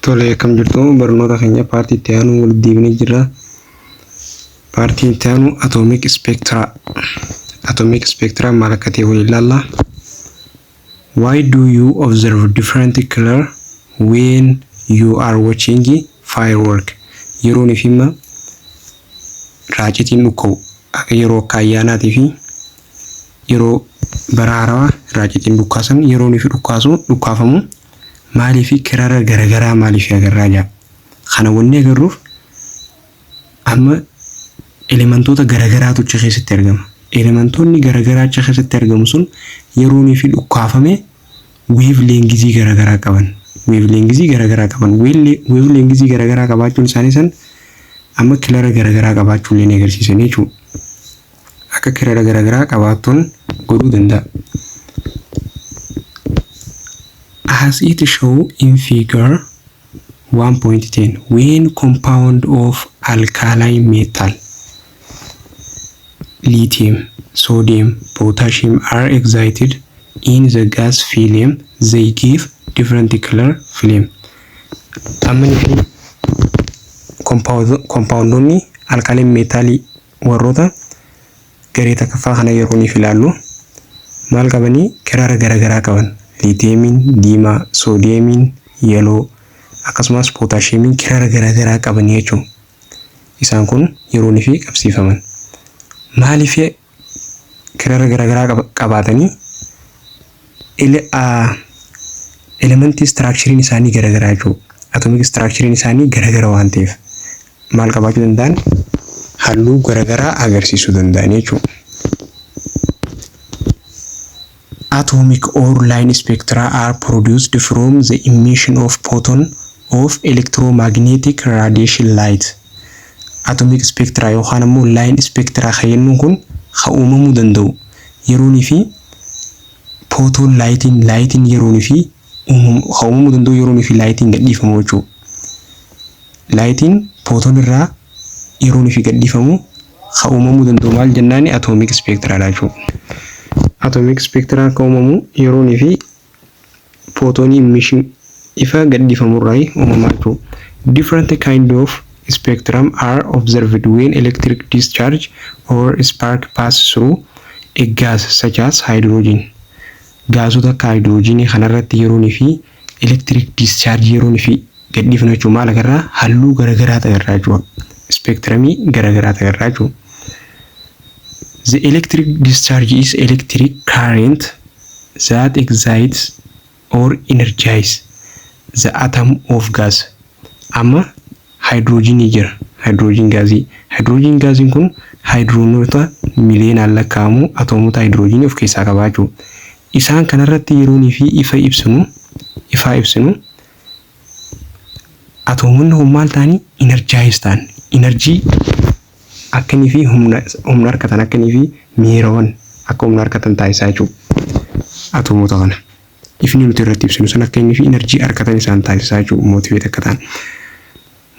Tole, akkam jirtu? Barnoota keenya paartii itti aanu walitti deebinee jirra. Paartiin itti aanu atomic spectra. Atomic spectra maal akka ta'e waliin ilaalla. Why do you observe different color when you are watching firework? Yeroon fi hima raacitiin dhukka'u, akka yeroo akka ayyaanaatii fi yeroo bara haarawaa raacitiin dhukkaasan, yeroon fi dhukkaasu dhukkaafamu maaliif kirara garagaraa maaliif agarraa jaa. Kana wanni agarruuf amma elementoota garagaraatu achi keessatti argama. Elementoonni garagaraa achi keessatti argamu sun yeroonii fi dhukkaafame wavelengthii garagaraa qaban. Wavelengthii garagaraa qaban. Wavelengthii garagaraa qabaachuun isaanii san amma kilara garagaraa qabaachuu illee ni agarsiisan jechuudha. Akka kirara garagaraa qabaattuun godhuu danda'a. As it show in figure 1.10, when compound of alkaline metal lithium, sodium, potassium are excited in the gas flame, they give different color flame. Ammanii fi compoundonni alkaline metalii warroota garee takkaffaa kana yeroo niif ilaallu maal qabanii? Kirara garagaraa qaban. Liitiyeemiin diimaa, soodiyeemiin yellow, akkasumas pootaashiyeemiin kirara garagaraa qabanii jechuudha. Isaan kun yeroo fi qabsiifaman. Maaliif kirara garagaraa qabaatanii? Elementii structureiin isaanii garagaraa jechuudha. Atomic structureiin isaanii garagara waan ta'eef maal qabaachuu danda'an? Halluu garagaraa agarsiisuu danda'an jechuudha. Atomic or line spectra are produced from the emission of photon of electromagnetic radiation light. Atomic spectra yookaan ammoo line spectra kan jennuun kun kan uumamuu danda'u yeroonii fi photon lightiin yeroonii fi kan uumamuu danda'u yeroonii fi lightiin gadhiifamu jechuudha. Lightiin photon irraa yeroonii fi gadhiifamu kan uumamuu danda'u maal jennaani? Atomic spectra dha jechuudha. Atomic spectra kan uumamu yeroonii fi photonii emission ifa gadhiifamu irraa uumamaa jechuudha. Different kind of spectrum are observed when electric discharge or spark pass through a gas such as hydrogen. Gaasota akka hydrogenii kanarratti yeroonii fi electric discharge yeroonii fi gadhiifnu jechuun maal agarraa? Halluu garagaraa agarraa jechuudha. Spectrumii garagaraa agarraa jechuudha. The electric discharge is electric current that excites or energizes the atom of gas. Amma haayidroojinii jira. Haayidroojiin gaazii. Haayidroojiin gaaziin kun haayidroonota miliyoonaan lakkaa'amu atoomota haayidroojinii of keessaa qaba jechuudha. Isaan kanarratti yeroonii fi ifa ibsinu, ifaa ibsinu, atoomonni kun maal ta'anii? Energize ta'an. Energy akkanii fi humna argatan, akkanii fi miirawan akka humna argatan taasisaa jechuudha. Atoomota kana. Ifni nuti irratti ibsinu sun akka inni fi energy argatan isaan taasisaa jechuudha, motivate akka ta'an.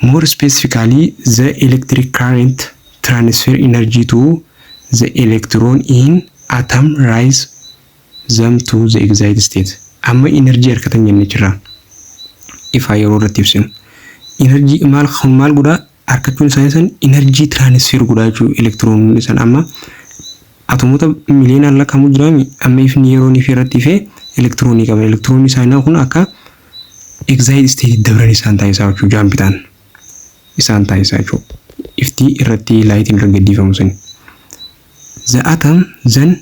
More specifically, the electric current transfer energy to the electron in atom, rise them to the excited state. Amma energy argatan jennee jirra. Ifaa yeroo irratti ibsinu. Energy maal maal godhaa? Argachuun isaanii san energy transfer godhaa jechuudha elektiroonni san. Amma atoomota miliyoonaan lakkaa'amu jiraami. Amma ifni yeroo inni irratti ifee elektiroonii qaba. Elektiroonni isaanii kun akka excited state dabran isaan taasisaa jechuudha, jump ta'an isaan taasisaa jechuudha. Iftii irratti lightiin irra gadhiifamu suni. The atom then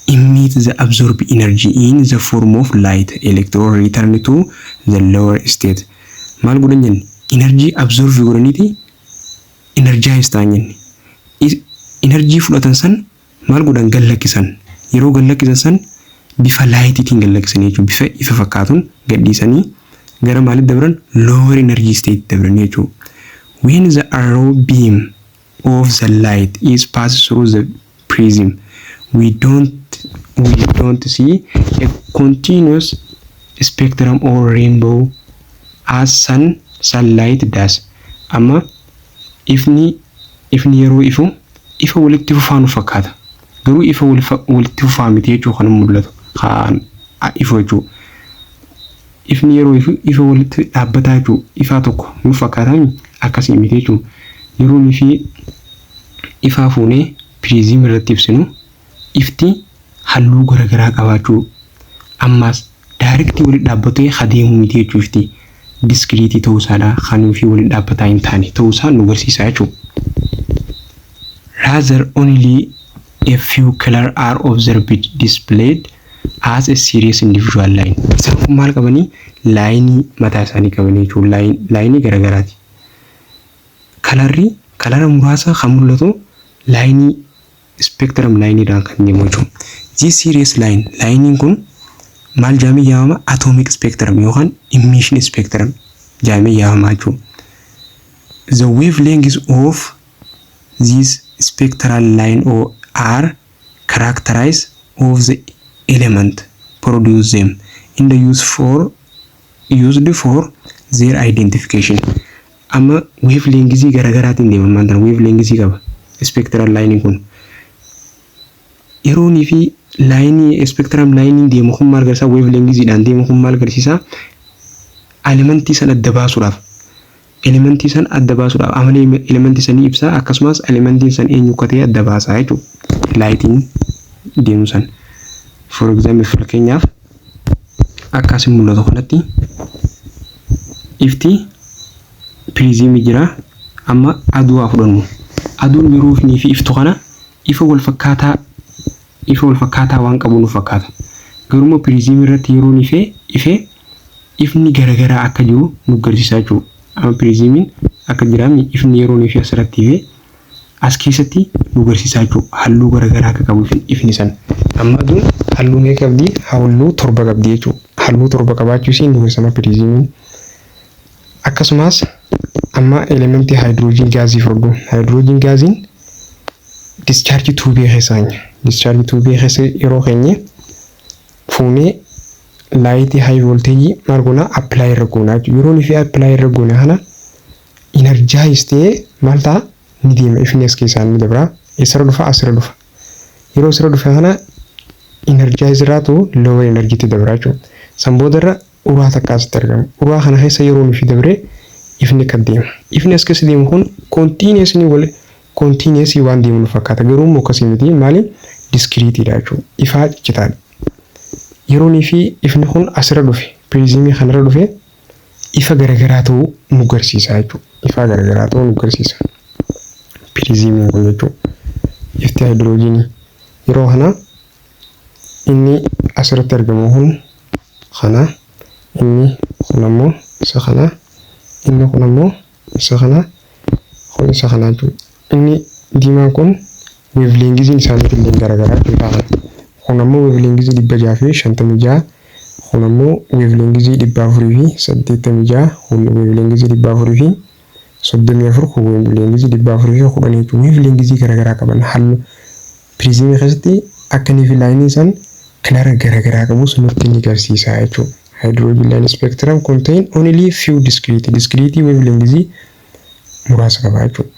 emit the absorb energy in the form of light electron, return to the lower state. Maal godhan jenne? Energy absorb godhaniiti energize ta'an jenne. Energy fudhatan san maal godhan? Gallakkisan. Yeroo gallakkisan san bifa lightiitiin gallakkisan jechuudha. Bifa ifa fakkaatuun gadhiisanii gara maalitti dabran? Lower energy state dabran jechuudha. When the arrow beam of the light is passed through the prism, we don't see a continuous spectrum or rainbow as sunlight does. Amma ifni yeroo ifu ifa walitti fufaa nu fakkaata. Garuu ifa walitti fufaa miti jechuu kan mul'atu. Kan ifu jechuudha. Ifni yeroo ifu ifa walitti dhaabbataa jechuudha. Ifaa tokko nuuf fakkaataa akkasii miti jechuudha. Yeroo fi ifaa fuunee piriizimii irratti ibsinu, ifti halluu garaagaraa qabaachuu, ammaas direct walitti dhaabbatee adeemuu miti jechuudha. Ifti discrete ta'uu isaadha, kan fi walitti dhaabbataa hin taane ta'uu isaa nu agarsiisa jechuudha. Rather, only a few color are observed, displayed as a series individual line. Isaan kun maal qabanii? Line mataa isaanii qabanii jechuudha. Line garaagaraati. Colorri colora muraasa kan mul'atu line spectrum lineiidhaan kan deemu jechuudha. This series line, lineiin kun maal jedhamee yaamama? Atomic spectrum yookaan emission spectrum jedhamee yaamama jechuudha. The wavelengths of this spectral line or are characterized of the element produce them in the use for used for their identification. Amma wavelengths garaagaraatiin deema. Maal tana wavelengths qaba spectral line kun. Yeroonii fi line spectrum line deemu kun maal agarsiisa? Wavelengthsiidhaan deemu kun maal agarsiisa? Elementii san adda baasuudhaaf, elementii san adda baasuudhaaf amala elementii sanii ibsa, akkasumas elementiin san eenyu akka ta'e adda baasaa jechuudha. Lightiin deemu san. For example, fakkeenyaaf, akkasin mul'atu kanatti ifti piriizimii jira. Amma aduu haa fudhannu. Aduun yeroo ifnii fi iftu kana ifa wal fakkaataa waan qabu nu fakkaata. Garuu piriizimii irratti yeroo ifee ifee ifni garaagaraa akka jiru nu agarsiisa jechuudha. Amma piriizimiin akka jiraamni ifni yeroo ifee asirratti ifee as keessatti nu agarsiisa jechuudha. Halluu garaagaraa akka qabu ifni san. Amma aduun halluu meeqa qabdi? Halluu torba qabdi jechuudha. Halluu torba qabaachuu ishee nu agarsiisa piriizimiin. Akkasumas amma elementii hydrogen gaazii fudhadhu. Hydrogen gaaziin discharge tube keessa keenya. Discharge tube keessa yeroo keenye fuunee light high voltage maal goona? Apply irra goona jechuudha. Yeroo nuyi apply irra goone kana energize ta'ee maal ta'a? Ni deema, ifni as keessaa ni dabra. Eessarra dhufa? Asirra dhufa. Yeroo asirra dhufe kana energize irraatu lower energytti dabra jechuudha. San boodarra uraa takka asitti argama. Uraa kana keessa yeroo nuyi dabree ifni kan deema. Ifni as keessa deemu kun continuously wal continuously waan deemu nu fakkaata. Garuu immoo akkasii miti. Maali? Discreteiidha jechuudha. Ifaa ciccitaadha. Yeroo fi ifni kun asirra dhufe, piriizimii kanarra dhufe, ifa garaagaraa ta'uu nu agarsiisa jechuudha. Ifa garaagaraa ta'uu nu agarsiisa. Piriizimiin kun jechuudha. Ifti haayidroojinii yeroo kana inni asirratti argamu kun kana, inni kun ammoo isa kana, inni kun ammoo isa kana, kun isa kana jechuudha. Inni diimaan kun wavelengthiin isaaniitii illee garaagaraa jechuudha. Kun ammoo wavelength 656, kun ammoo wavelength 486, kun wavelength 434, kun wavelength 410 jechuudha. Wavelength garaagaraa qaban halluu piriizimii keessatti akkanii fi lineiin isaan colora garaagaraa qabus nutti ni agarsiisa jechuudha. Hydrogen line spectrum contain only few discrete wavelengths muraasa qaba jechuudha.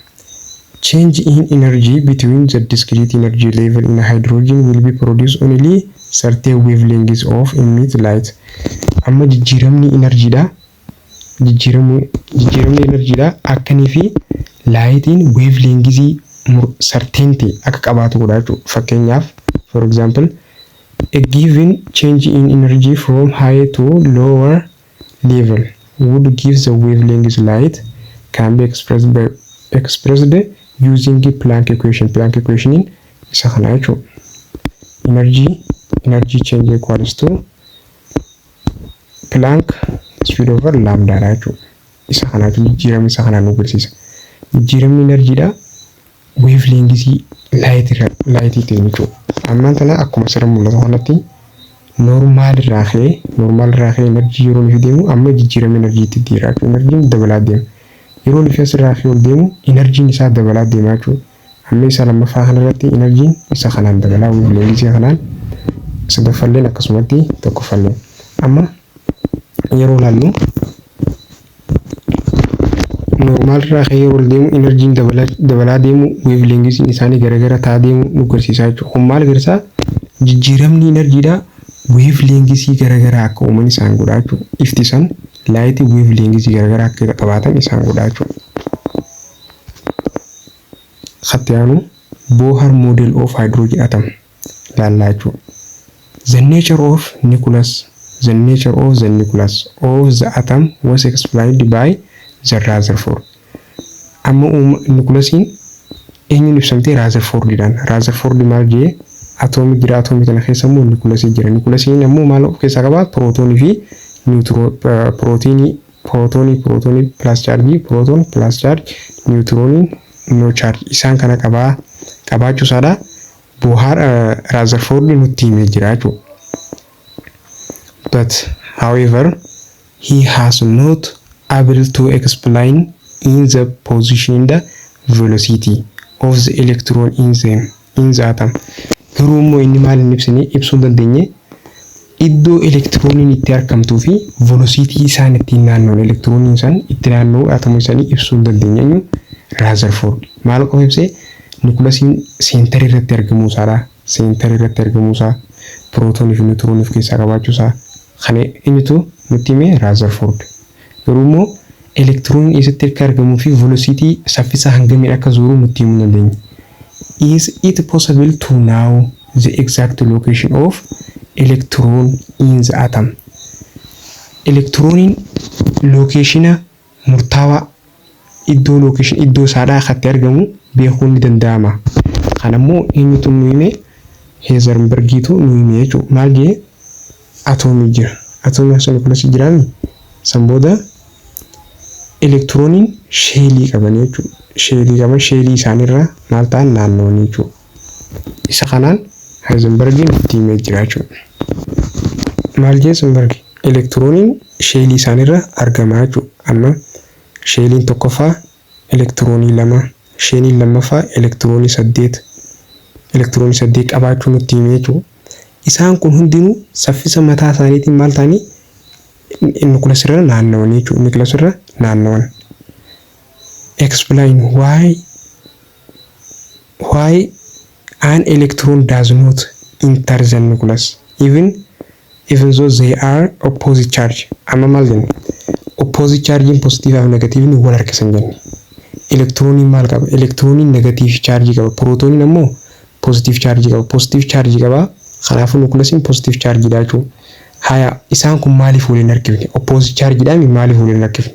Change in energy between the discrete energy level in hydrogen will be produced only certain wavelengths of emit light. Amma jijjiiramni enerjiidha. Jijjiiramni enerjiidha akkanii fi lightiin wavelengths certain ta'e akka qabaatu godha jechuudha. Fakkeenyaaf, for example, a given change in energy from high to lower level would give the wavelength light can be expressed using Planck equation. Planck equation isa kana jechuudha. Energy change equals to Planck speed over lambda dha jechuudha. Isa kanaatu jijjiirama isa kanaan nu agarsiisa. Jijjiiramni enerjiidha wavelengths light irra lightiitiin jechuudha. Ammaan tana akkuma asirra mul'atu kanatti normal irraa ka'ee enerjii yeroo nufi deemu amma jijjiirama enerjiitti jira jechuudha. Enerjiin dabalaa deema. Yeroo nufi asirraa ka'ee ol deemu enerjiin isaa dabalaa deema jechuudha. Amma isa lammaffaa kanarratti enerjiin isa kanaan dabalaa, wavelengths kanaan, sadaffalleen akkasumatti, tokkoffalleen. Amma yeroo ilaallu normal irraa ka'ee yeroo ol deemu enerjiin dabalaa deemu, wavelengthsiin isaanii garagara ta'aa deemu nu agarsiisa jechuudha. Kun maal agarsiisa? Jijjiiramni enerjiidha Wavelengthii garaagaraa akka uuman isaan godha jechuudha. Ifti san lightii wavelengthii garaagaraa akka qabaatan isaan godha jechuudha. Itti aanu Bohr model of hydrogen atom laallaa jechuudha. The nature of nucleus the nature of the nucleus of the atom was explained by the Rutherford. Amma nucleusiin eenyuun ibsamtee? Rutherfordidhaan. Rutherford maal jee? Atoomii jira, atoomii kana keessa immoo nucleusii jira. Nucleusiin immoo maal of keessaa qaba? Pirootoonii fi pirootiinii, pirootoonii plus chargeii, proton plus charge, niwutirooniin no charge, isaan kana qabaa qabaachuu isaadha. Bohr Rutherford nutti himee jira jechuudha. But however, he has not able to explain in the position, the velocity of the electron in the atom. Garuu immoo inni maal hin ibsine, ibsuu hin dandeenye iddoo elektirooniin itti argamtuu fi velocity isaan ittiin naanna'an, elektirooniin isaan itti naanna'u atomii isaanii ibsuu hin dandeenye. Eenyu? Rutherford. Maal qofa ibsee? Nucleusiin centerii irratti argamuu isaadha. Centerii irratti argamuu isaa, pirootoonii fi niwutiroonii of keessaa qabaachuu isaa kana eenyutu nutti hime? Rutherford. Garuu immoo elektirooniin eessatti akka argamuu fi velocity, saffisa hangamiin akka zooruu nutti himuu hin dandeenye. Is it possible to know the exact location of electron in the atom? Elektirooniin locationa murtaawaa, iddoo location, iddoo isaadhaa akkatti argamu beekuun ni danda'ama. Kanammoo eenyutu nu hime? Heisenbergiitu nu hime jechuudha. Maal jee? Atoomii jira. Atoomii asii nucleusii jiraami. San booda elektirooniin shellii qaban jechuudha. Shellii qaban, shellii isaaniirra maal ta'an? Naanna'an jechuudha. Isa kanaan Heisenbergiin itti himee jira jechuudha. Maal jee Heisenberg? Elektirooniin shellii isaaniirra argama jechuudha. Amma shelliin tokkoffaa elektiroonii 2, shelliin lammaffaa elektiroonii 8, elektiroonii 8 qabaachuu nutti himee jechuudha. Isaan kun hundinuu saffisa mataa isaaniitiin maal ta'anii nucleusirra naanna'an jechuudha. Nucleusirra naanna'an. Explain why an electron does not enter the nucleus even though they are opposite charge. Amma maal jenna? Opposite chargein positive fi negative wal harkisan jenne. Elektirooniin maal qaba? Elektirooniin negative charge qaba. Pirootooniin ammoo positive charge qaba. Positive charge qaba. Kanaafuu nucleusiin positive charge dha jechuudha. Haya, isaan kun maaliif waliin harkifne? Opposite charge dhaan maaliif waliin harkifne?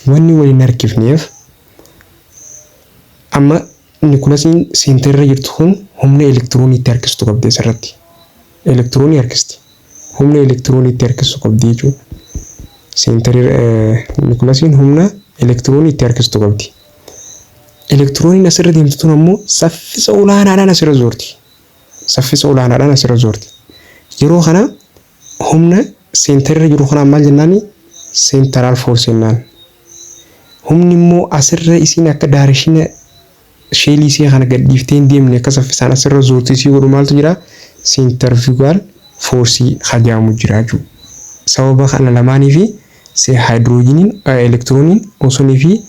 Wanni waliin harkifneef amma nucleusiin centerra jirtu kun humna elektiroonii itti harkistu qabdi asirratti. Elektiroonii harkisti. Humna elektiroonii itti harkistu qabdi jechuudha. Centerii nucleusiin humna elektiroonii itti harkistu qabdi. Elektirooniin asirra deemtu tun ammoo saffisa olaanaadhaan asirra zoorti. Saffisa olaanaadhaan asirra zoorti. Yeroo kana humna centerra jiru kanaan maal jennaani? Central force jennaan. Humni immoo asirra isiin akka directiona shellii isii kana gad dhiiftee hin deemne, akka saffisaan asirra zoorti isii godhu maaltu jira? Centrifugal force hajaamu jira jechuudha. Sababa kana lamaanii fi haayidroojiniin elektirooniin osonii fi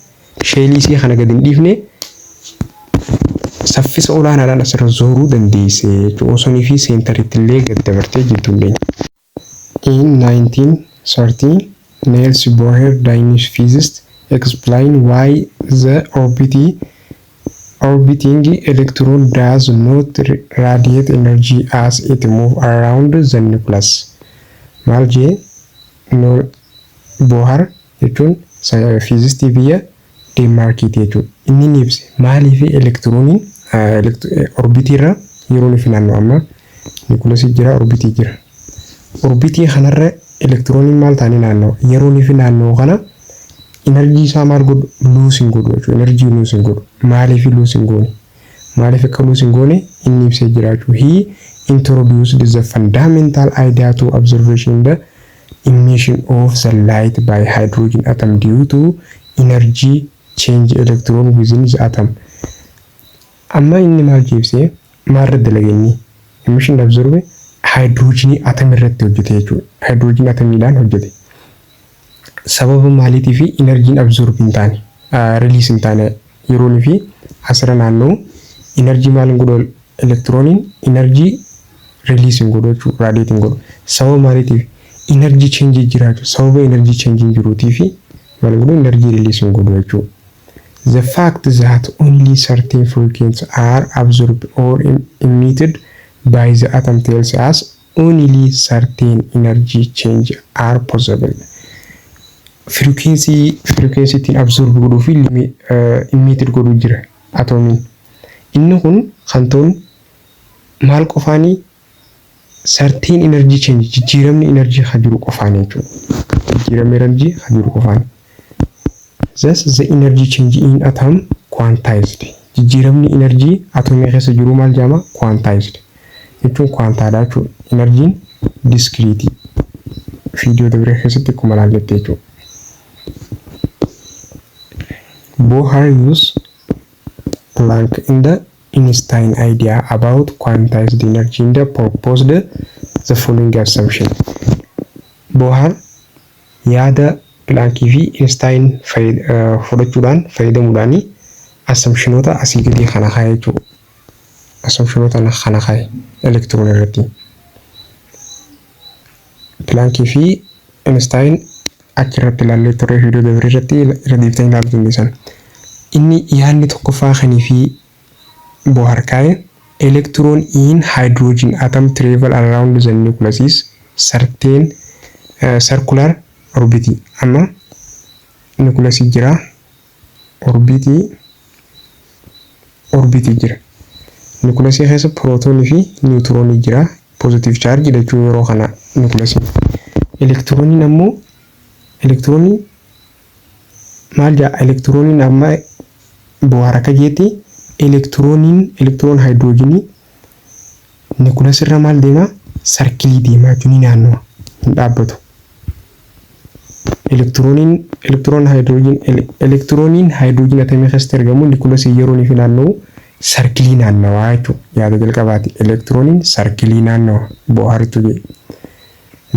shellii isii kana gad hin dhiifne saffisa olaanaadhaan asirra zooruu dandeesse jechuudha. Osonii fi centeritti illee gad dabartee jirtu hin. In 1930, Niels Bohr, Danish physicist, explained why the orbiting electron does not radiate energy as it moves around the nucleus. Maal jee Bohr jechuun physistii biyya Deenmaarkiiti jechuudha. Inni ni ibse maaliif elektirooniin orbitii irra yeroo nufi naannoo, amma nucleusii jira, orbitii jira. Orbitii kanarra elektirooniin maal ta'anii naanna'u? Yeroo nufi naanna'u kana energy isaa maal godhu? Lose hin godhu jechuudha. Energy lose hin godhu. Maaliif lose hin goone? Maaliif akka lose hin goone inni ibsee jira jechuudha. He introduced the fundamental idea to observation the emission of the light by hydrogen atom due to energy change electron within the atom. Amma inni maal ibsee, maalirra dalage inni? Emission absorb hydrogenii atom irratti hojjete jechuudha. Hydrogen atomiidhaan hojjete. Sababa maaliitii fi energyn absorb hin taane, release hin taane yeroo fi asirra naanna'u energy maal hin godhu elektirooniin energy Release hin godhu jechuudha. Radiate hin godhu. Sababa maaliitiif? Energy change jira jechuudha. Sababa energy change hin jiruutii fi maal godhu? Energy release hin godhu jechuudha. The fact that only certain frequencies are absorbed or emitted by the atom tells us only certain energy change are possible. Frequency ittiin absorb godhuu fi emitted godhuu jira atoomiin. Inni kun kan ta'uun maal qofaanii? Certain energy change, jijjiiramni energy kan jiru qofaanii jechuudha. Jijjiiramni energy kan jiru qofaanii. Thus the energy change in atom quantized. Jijjiiramni energy atomii keessa jiru maal jedhama? Quantized. Jechuun quantaadha jechuudha. Energiin discrete. Viidiyoo dabree keessatti akkuma ilaalletti jechuudha. Bohr use Planck and the Einstein idea about quantized energy and proposed the following assumption. Bohr yaada Planckii fi Einstein fudhachuudhaan, fayyadamuudhaan assumptionoota asii gadii kana kaa'e jechuudha. Assumptionoota kana kaa'e elektiroon irratti. Planckii fi Einstein achirratti ilaallee turre, viidiyoo dabree irratti irra deebitanii ilaaluu dandeessan. Inni yaadni tokkoffaa kanii fi Bohr kaa'e, electron in hydrogen atom travel around the nucleus is certain circular orbit. Amma nucleus jira, orbitii jira. Nucleus keessa pirootoonii fi niwutiroonii jira. Positive charge jechuun yeroo kana nucleus. Elektirooniin ammoo, elektiroonii maal jedha? Elektirooniin amma Bohr akka jeetti, elektirooniin, elektiroon haayidroojinii nucleus irra maal deema? Circleii deemaa jechuun ni naannawa, hin dhaabbatu. Elektirooniin, elektiroon haayidroojin, elektirooniin haayidroojin atamii keessatti argamu nucleus yeroo inni naanna'u circleii naannawaa jechuudha. Yaada jalqabaati. Elektirooniin circleii naannawa Bohritu jedhe.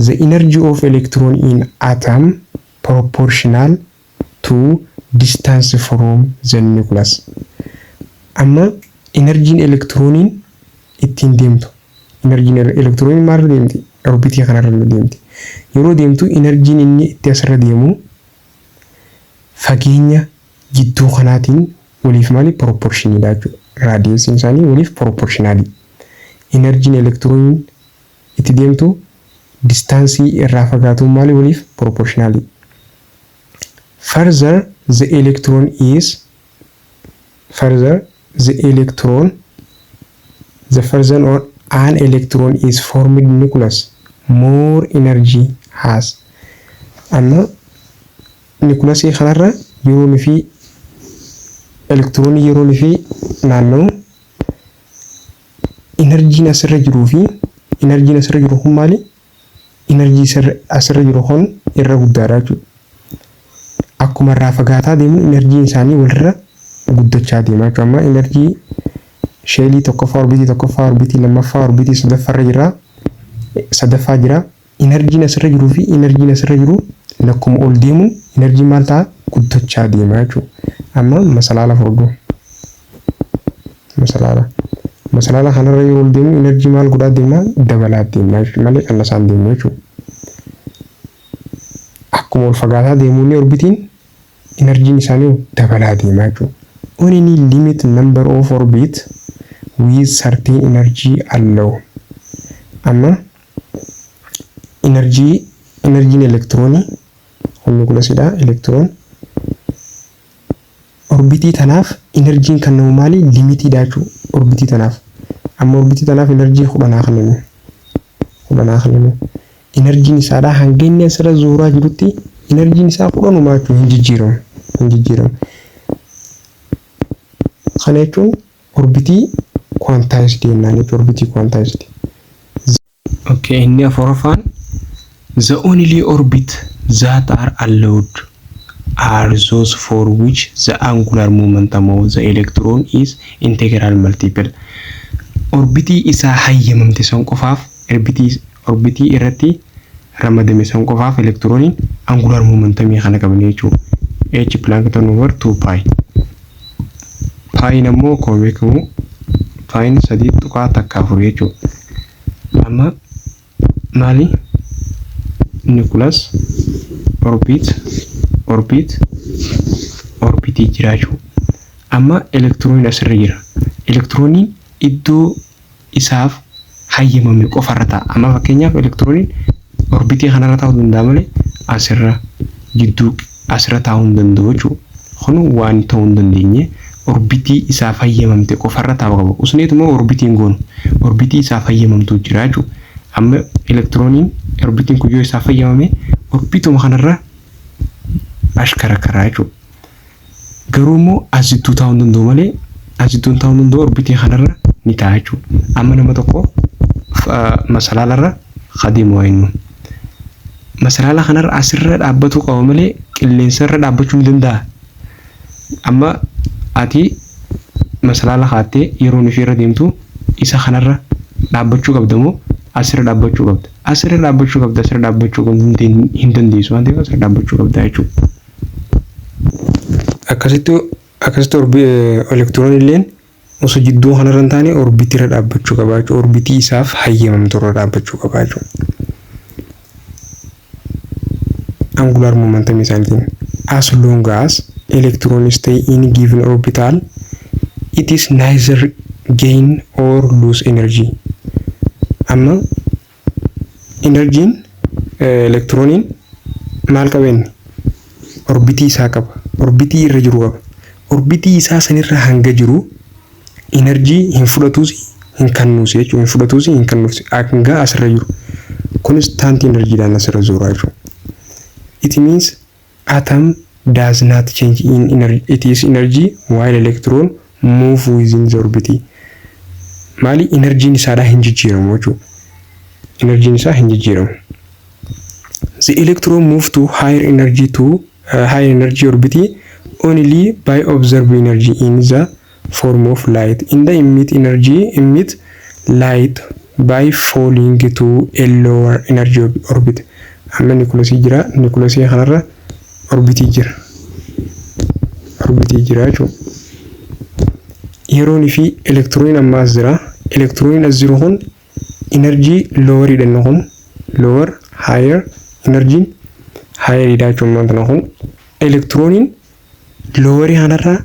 The energy of electron in atom proportional to distance from the nucleus. Amma enerjiin elektirooniin ittiin deemtu. Enerjiin elektirooniin maalirra deemti? Orbitii kanarra deemti. Yeroo deemtu enerjiin inni itti asirra deemu fageenya jidduu kanaatiin waliif maali? Proportioniidha jechuudha. Radiusiin isaanii waliif proportionalii. Enerjiin elektirooniin itti deemtu distanceii irraa fagaatuun maali? Waliif proportionalii. Further the electron is further the electron the further on an electron is formed nucleus, more energy has. Amma nucleusii kanarra yeroo fi elektiroonii yeroo fi naanna'u, enerjiin asirra jiruu fi enerjiin asirra jiru kun maali? Enerjii asirra jiru kun irra guddaadha jechuudha. Akkuma irraa fagaataa deemu enerjiin isaanii walirra guddachaa deema jechuudha. Amma enerjii shellii tokkoffaa, orbitii tokkoffaa, orbitii lammaffaa, orbitii sadaffaarra jira. Sadaffaa jira. Enerjiin asirra jiruu fi enerjiin asirra jiru lakkuma ol deemuun enerjiin maal ta'a? Guddachaa deema jechuudha. Amma masalaala furduu. Masalaala. Masalaala kanarra yeroo ol deemu enerjii maal godhaa deema? Dabalaa deema jechuudha malee qannasaan deemu jechuudha. Akkuma ol fagaataa deemuun orbitiin enerjiin isaanii dabalaa deema jechuudha. Only limit number of orbit with certain energy allow. Amma enerjiin elektiroonii humni kulasidha elektiroon orbitii tanaaf enerjiin kennamu maali? Limitiidha jechuudha orbitii tanaaf. Amma orbitii tanaaf enerjii 10 kennamu. 10 kennamu. Enerjiin isaadhaa hanga inni asirra zuuraa jirutti enerjiin isaa 10uma jechuudha, hin jijjiiramu. Hin jijjiiramu. Kana jechuun orbitii quantized jennaan jechuudha, orbitii quantized. Okay, inni afuraffaan, the only orbit that are allowed are those for which the angular momentum of the electron is integral multiple. Orbitii isaa hayyamamte san qofaaf, orbitii irratti ramadame san qofaaf elektirooniin angular momentumii kana qaban jechuudha. H Planck over 2 pi. Piin ammoo akkuma beekamu piin 3.14 jechuudha. Amma maali? Nucleus, orbit, orbit, orbitii jira jechuudha. Amma elektirooniin asirra jira. Elektirooniin iddoo isaaf hayyamame qofarra ta'a. Amma fakkeenyaaf elektirooniin orbitii kanarra taa'uu danda'a malee asirra jidduu asirra taa'uu hin danda'u jechuudha. Kun waan ta'uu hin dandeenye, orbitii isaaf hayyamamte qofarra taa'uu qaba. Usneetuma orbitiin goonu orbitii isaaf hayyamamtu jira jechuudha. Amma elektirooniin orbitiin kun yoo isaaf hayyamame orbituma kanarra ashkarakaraa jechuudha. Garuu immoo as jidduu taa'uu hin danda'u malee, as jidduu taa'uu hin danda'u, orbitii kanarra ni ta'a jechuudha. Amma nama tokko masalaalarra adeemu waa inni. Masalaala kanarra asirra dhaabbatuu qaba malee qilleensarra dhaabbachuu ni danda'a. Amma ati masalaala kaattee yeroo nufi irra deemtu isa kanarra dhaabbachuu qabda moo asirra dhaabbachuu qabda? Asirra dhaabbachuu qabda, asirra dhaabbachuu hin dandeessu waan ta'eef asirra dhaabbachuu qabda jechuudha. Akkasitti elektiroon illeen osoo jidduu kanarra hin taane orbitii irra dhaabbachuu qaba jechuudha. Orbitii isaaf hayyamamtu irra dhaabbachuu qaba jechuudha. Angular momentum isaaniitiin, as long as electron stay in given orbital, it is neither gain or lose energy. Amma energiin elektirooniin maal qaba? Inni orbitii isaa qaba, orbitii irra jiru qaba. Orbitii isaa sanirra hanga jiru enerjii hin fudhatuus hin kennuus jechuudha. Hin fudhatuus hin kennuus hanga asirra jiru constant energiidhaan asirra zoraa jechuudha. It means atom does not change in energy, its energy while electron move within the orbit. Maali? Energiin isaadhaa hin jijjiiramu jechuudha. Energiin isaa hin jijjiiramu. The electron move to higher energy to higher energy orbit only by absorb energy in the form of light in the emit energy, emit light by falling to a lower energy orbit. Amma nikulasii jira, nikulasii kanarra orbitii jira, orbitii jira jechuudha. Yeroonii fi elektirooniin amma as jira. Elektirooniin as jiru kun enerjii loweriidha. Inni kun lower, higher, enerjiin higheriidha jechuudha. Wanta kun elektirooniin lowerii kanarraa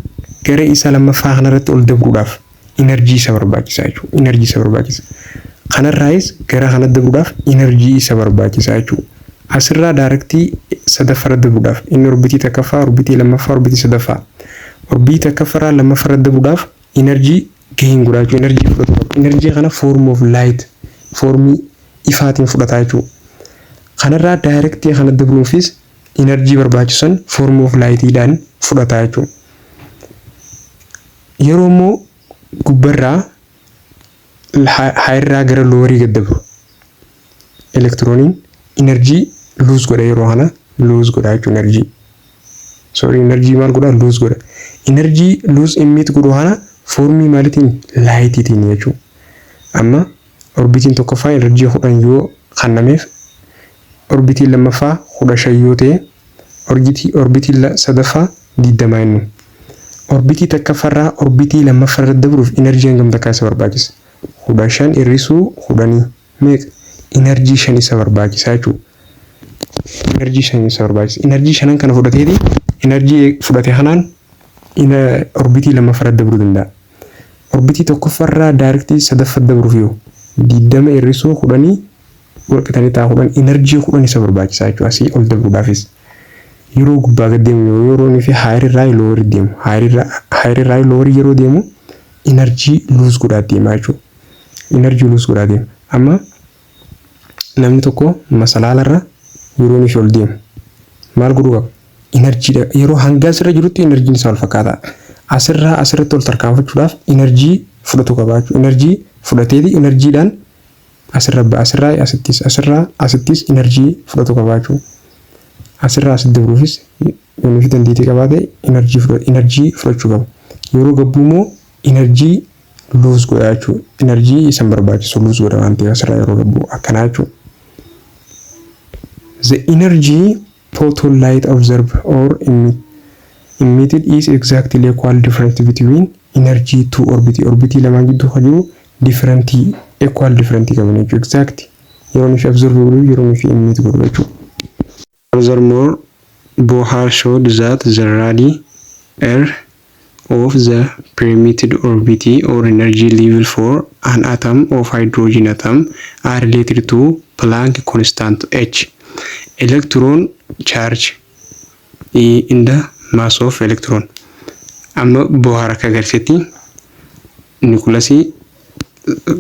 gara isa lammaffaa kanarratti ol dabruudhaaf enerjii isa barbaachisa jechuudha. Enerjii isa barbaachisa. Kanarraayis gara kanatti dabruudhaaf enerjii isa barbaachisa jechuudha. Asirraa directii sadaffaarra dabruudhaaf inni orbitii takkaffaa, orbitii lammaffaa, orbitii sadaffaa. Orbitii takkaffaarraa lammaffaarra dabruudhaaf enerjii gain godhaa jechuudha. Enerjii fudhatu qaba. Enerjii kana form of light, formii ifaatiin fudhataa jechuudha. Kanarraa directii kana dabruufis enerjii barbaachisan form of lightiidhaan fudhataa jechuudha. Yeroo immoo gubbarraa higherraa gara lowerii gad dabru elektirooniin enerjii lose godha. Yeroo kana lose godha jechuudha enerjii. Sorry, enerjii maal godha? Lose godha. Enerjii lose emit godhu kana formii maaliitiin? Lightiitiin jechuudha. Amma orbitiin tokkoffaa enerjii 10 yoo kennameef, orbitiin lammaffaa 15 yoo ta'e, orbitiin sadaffaa 20 jennu. Orbitii takkaffaarraa orbitii lammaffaarra dabruuf enerjii hangam takkaa isa barbaachisa? 15 hir'isuu 10 meeqa? Enerjii 5 isa barbaachisa jechuudha. Enerjii 5 isa barbaachisa. Enerjii shanan kana fudhateeti, enerjii fudhate kanaan orbitii lammaffaarra dabruu danda'a. Orbitii tokkoffaarraa directii sadaffaa dabruuf yoo 20 hir'isuu 10 walqixanii ta'a 10, enerjii 10 isa barbaachisa jechuudha asii ol dabruudhaafis. Yeroo gubbaa gad deemu, yeroo inni fi higherirraa lowerii deemu, higherirraa lowerii yeroo deemu enerjii lose godhaa deema jechuudha. Enerjii lose godhaa deema. Amma namni tokko masalaalarra yeroo inni fi ol deemu maal godhuu qaba? Enerjiidha. Yeroo hanga asirra jirutti enerjiin isaa wal fakkaata. Asirraa asirratti ol tarkaanfachuudhaaf enerjii fudhatu qaba jechuudha. Enerjii fudhateeti enerjiidhaan asirra ba'a. Asirraa asittis, asirraa asittis enerjii fudhatu qaba jechuudha. Asirraa asitti dabruufis yoo fi dandeettii qabaate enerjii fudhatu, enerjii fudhachuu qaba. Yeroo gabbuu immoo enerjii lose godha jechuudha. Enerjii isan barbaachisu lose godha waan ta'eef asirraa yeroo gabbuu akkanaa jechuudha. The energy photon light absorb or emitted is exactly equal difference between energy two orbit. Orbitii lamaan gidduu kan jiru different Equal different qaban jechuudha. Exact yeroo inni absorb godhu, yeroo inni emit godhu jechuudha. Furthermore, Bohr showed that the radii R of the permitted orbit or energy level for an atom of hydrogen atom are related to Planck constant h, electron charge in the mass of electron. Amma Bohr akka agarsiisetti nucleusii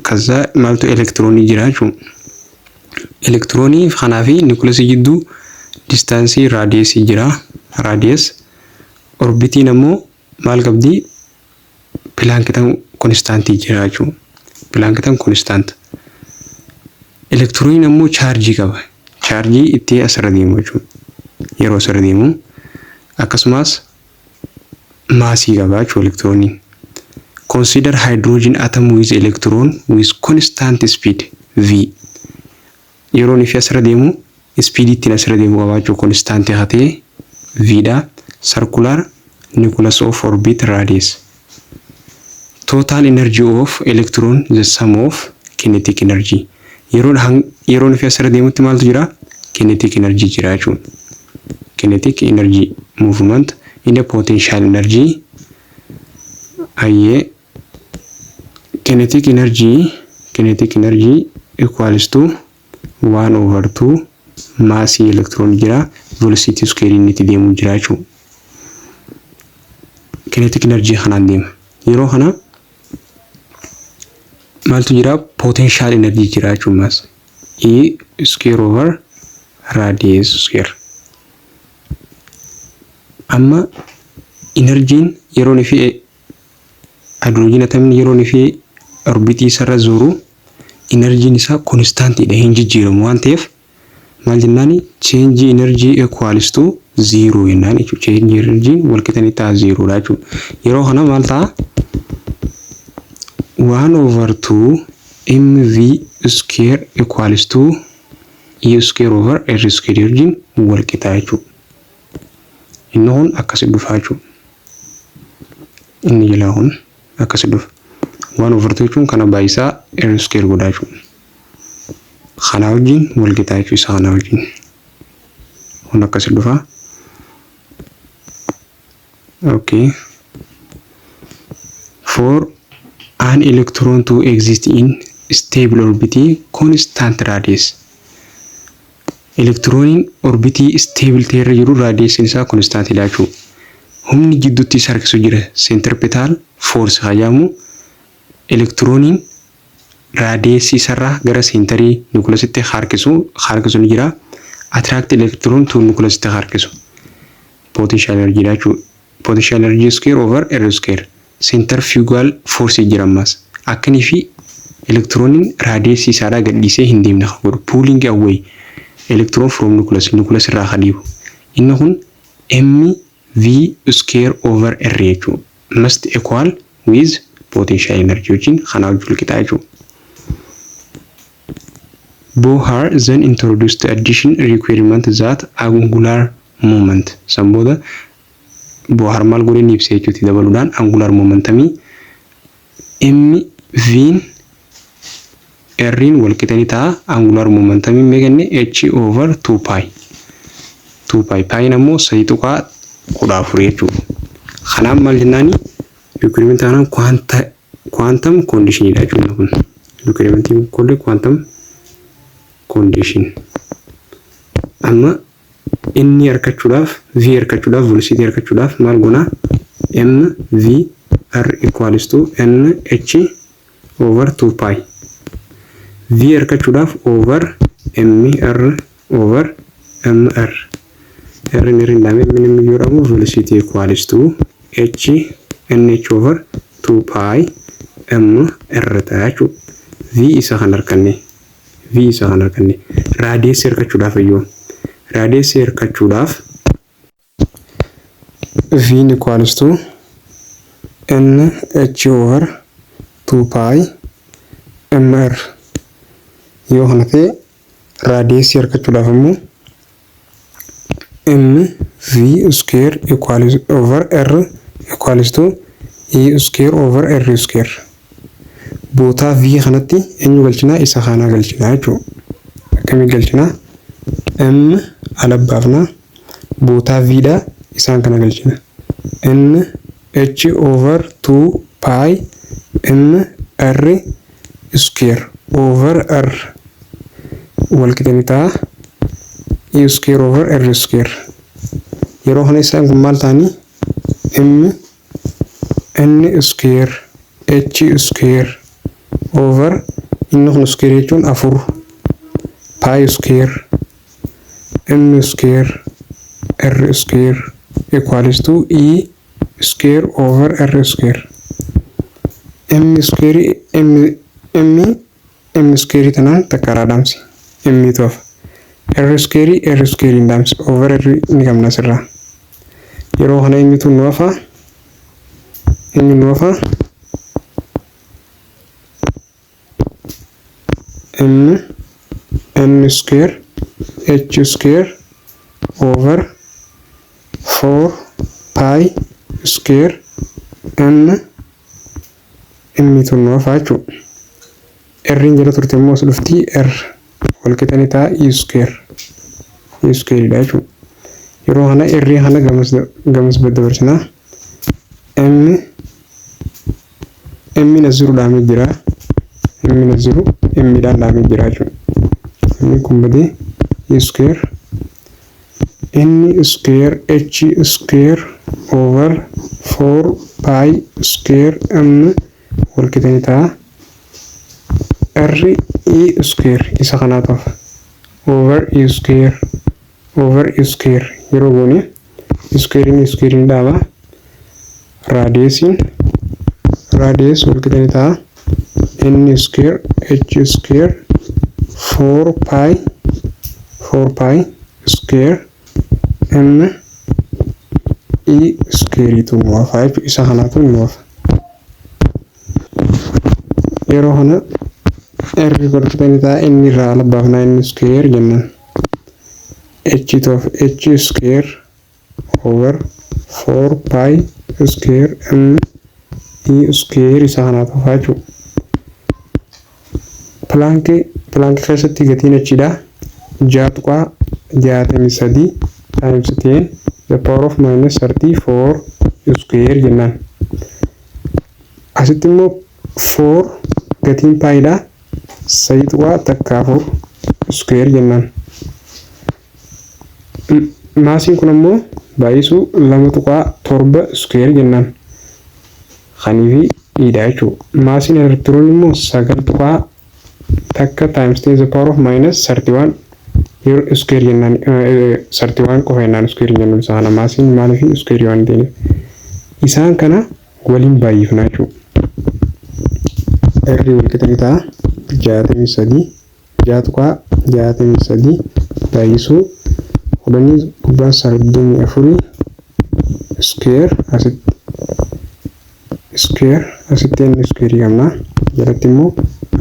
kaza maaltu elektiroonii jira jechuudha. Elektiroonii kanaa fi nucleusii jidduu distanceii radiusii jira. Radius orbitiin ammoo maal qabdi? Planck constantii jira jechuudha. Planck constant. Elektirooniin ammoo chaarjii qaba. Chaarjii itti asirra deemu jechuudha. Yeroo asirra deemu akkasumas maasii qaba jechuudha elektirooniin. Consider hydrogen atom with electron with constant speed v. Yeroo inni asirra deemu speed ittiin asirra deemu qaba jechuudha. Constant haa ta'e v dha. Circular nucleus of orbit radius. Total energy of electron, the sum of kinetic energy. Yeroo inni asirra deemutti maaltu jira? Kinetic energy jira jechuudha. Kinetic energy movement in the potential energy ayyee kinetic energy equals to 1 over 2 maasii electron jira, velocity square inni itti deemu jira jechuudha. Kinetic energy kanaan deema. Yeroo kana maaltu jira? Potential energy jira jechuudha maas. E square over radius square. Amma enerjiin yeroo inni fi hydrogen atomni yeroo inni fi orbitii isarra zooru enerjiin isaa constantiidha, hin jijjiiramu waan ta'eef maal jennaani? Change energy equals to zero jennaan jechuudha. Change energy wal qixa ni ta'a zerodha jechuudha. Yeroo kana maal ta'a? 1 over 2 mv square equals to e square over r square wajjin wal qixa jechuudha. Inni kun akkasi dhufa jechuudha. Inni jalaa kun akkasi dhufa. 1 over 2 jechuun kana baay'isaa r square godhaa jechuudha. Kanaa wajjin wal qixa jechuudha, isa kanaa wajjin. Kun akkasi dhufa. Okay. For an electron to exist in stable orbit constant radius. Elektirooniin orbitii stable ta'e irra jiru radiusiin isaa constantidha jechuudha. Humni jidduutti isa harkisu jira. Centripetal force jedhamu, elektirooniin radiusii isarraa gara centerii nucleusitti harkisu ni jira. Attract electron to nucleusitti harkisu. Potential energy dha jechuudha. Potential energy square over r square. Centrifugal force jira ammas. Akkanii fi elektirooniin radiusii isaadhaa gadhiisee hin deemne kan godhu. Pulling away electron from nucleus, nucleus irraa kan dhiibu. Inni kun m v square over r jechuudha. Must equal with potential energy wajjin kanaa wajjin wal qixa jechuudha. Bohr then introduced the addition requirement that angular moment. San booda Bohr maal godhee ni ibsa jechuutti dabaluudhaan angular momentumii m v'n r'n wal qixanii ta'a. Angular momentumii meeqanne? H over 2 pi. 2 pi, piin ammoo 3.14 jechuudha. Kanaaf maal jennaani? Requirement kanaan quantum condition dha jechuudha kun. Requirementiin kun quantum condition. Amma inni argachuudhaaf, v argachuudhaaf, velocity argachuudhaaf maal goona? M v r equals to n h over 2 pi. V argachuudhaaf over m r over m r. R n r hin dhaame min yoo dhamu velocity equals to h n h over 2 pi m r ta'a jechuudha. V isa kan arganne, v isa kan arganne. Radiusii argachuudhaaf iyyuu, radiusii argachuudhaaf v equals to n h over 2 pi m r yoo kana ta'e, radiusii argachuudhaaf immoo m v square equals over r equals to e square over r square. Bootaa V kanatti eenyu galchinaa? Isa kanaa galchinaa jechuudha. Akkamii galchinaa? M ala baafnaa. Bootaa V dha isaan kana galchina. N H over 2 pi M R square over R wal qixa ni ta'a. E square over R square. Yeroo kana isaan kun maal ta'anii? M N square H square over, inni kun square jechuun afur, pi square M square R square equals to E square over R square. M square M M M square tanaan takka irraa dhaamsi. M tu hafa. R square R square hin dhaamsi. Over R ni qabna asirraa. Yeroo kana eenyutu nu hafa? Eenyu nu hafa? M N square H square over 4 pi square M M tu nu hafa jechuudha. R'n jala turte immoo as dhufti. R wal qixa ni ta'a E square. E square dha jechuudha. Yeroo kana R kana gamas gamas dabarsinaa. M M as jiru dhaamee jira. M as jiru M dhaan dhaamee jira jechuudha. Inni kun badee E square N square H square over 4 pi square M wal qixa ni ta'a. R E square isa kanaatu hafa. Over E square over E square yeroo goone squarein squarein dhaaba. Radiusiin radius wal qixa ni ta'a. N square H square 4 pi 4 pi square M E square tu nu hafa jechuudha. Isa kanaatu nu hafa. Yeroo kana R wal qixa ni ta'a inni irraa ala baafnaa inni square jennaan. H of H square over 4 pi square M E square isa kanaatu hafa jechuudha. Planck keessatti gatiin H dha. 6.63 times 10 the power of minus 34 square jennaan. Asitti immoo 4 gatiin pi dha. 3.14 square jennaan. Massiin kun ammoo baay'isuu 2.7 square jennaan. Kanii fi dhiidha jechuudha. Massiin elektiroonii immoo 9.1 times 10 the power of minus 31 yeroo square jennaan, 31 qofa jennaan, square jennuun isaa kana massiin maaliif square waan ta'eef isaan kana waliin baay'ifna jechuudha. R wal qixa ni ta'a 63 6.63 baay'isuu 10 gubbaa 34 square, asitti square, asitti inni square qabna, jalatti immoo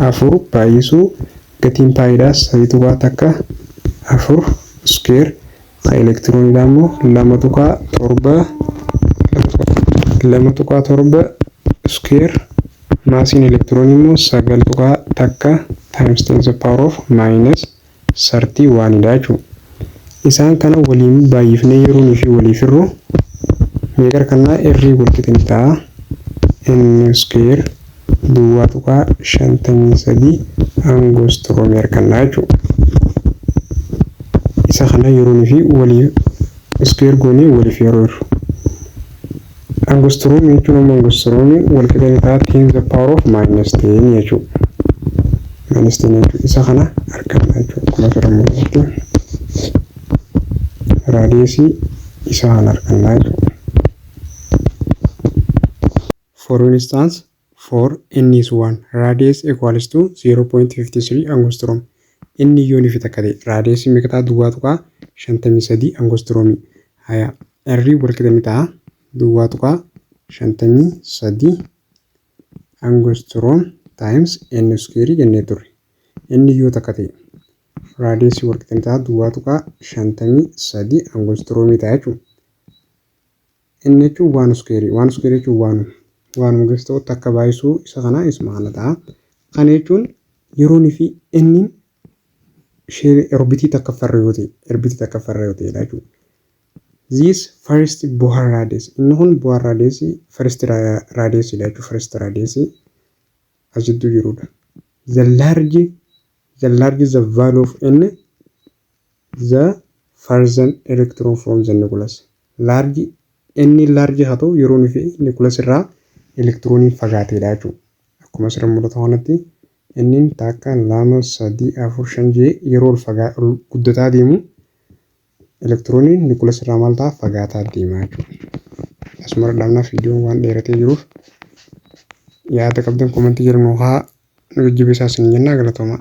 afur baay'isuu gatiin pi dhaa 3.14 square, kan elektirooniidhaa immoo 2.7 2.7 square, massiin elektiroonii immoo 9.1 times 10 the power of minus 31 dha jechuudha. Isaan kana waliin baay'ifnee yeroo fi waliif hirru meeqa argannaa? R wal qixa ni ta'a. N square 0.53 angostroomii argannaa jechuudha. Isa kana yeroo fi waliif square goonee waliif yeroo hirru. Angostroomii jechuun ammoo angostroomii wal qixa ni ta'a 10 the power of minus 10 jechuudha. Minus 10 jechuudha. Isa kana arganna jechuudha. Akkuma asirra mul'atutti radiusii isa kana argannaa jechuudha. For instance, for n is 1, radius equals to 0.53 angstrom. Inni yoo ni takka ta'e radiusii meeqa ta'a? 0.53 angostroomii. Haya, R wal qixa ni ta'a 0.53 angstrom times n square jennee turre. Inni yoo takka ta'e radiusii wal qixa ni ta'a 0.53 angostroomii ta'a jechuudha. Inni jechuun waan square, waan square jechuun waanuma waanuma gosa ta'u takka baay'isuu isa kanaa isuma kana ta'a. Kana jechuun yeroonii fi inni orbitii takkaffarra yoo ta'e, orbitii takkaffarra yoo ta'edha jechuudha. This first Bohr radius, inni kun Bohr radius first radius dha jechuudha. First radius as jidduu jirudha. The large the value of n, the farther electron from the nucleus. Large inni large haa ta'u, yeroo nufi nucleus irraa elektirooniin fagaateedha jechuudha. Akkuma asirra mul'atu kanatti, inni takka, lama, sadii, afur, shan jee yeroo ol fagaa ol guddataa deemu, elektirooniin nucleus irraa maal ta'a? Fagaataa deema jechuudha. Asuma dhaabnaa, viidiyoon waan dheeratee jiruuf. Yaada qabdan commentii jedhamu haa nu jajjabeessaa isin jennaa, galatoomaa.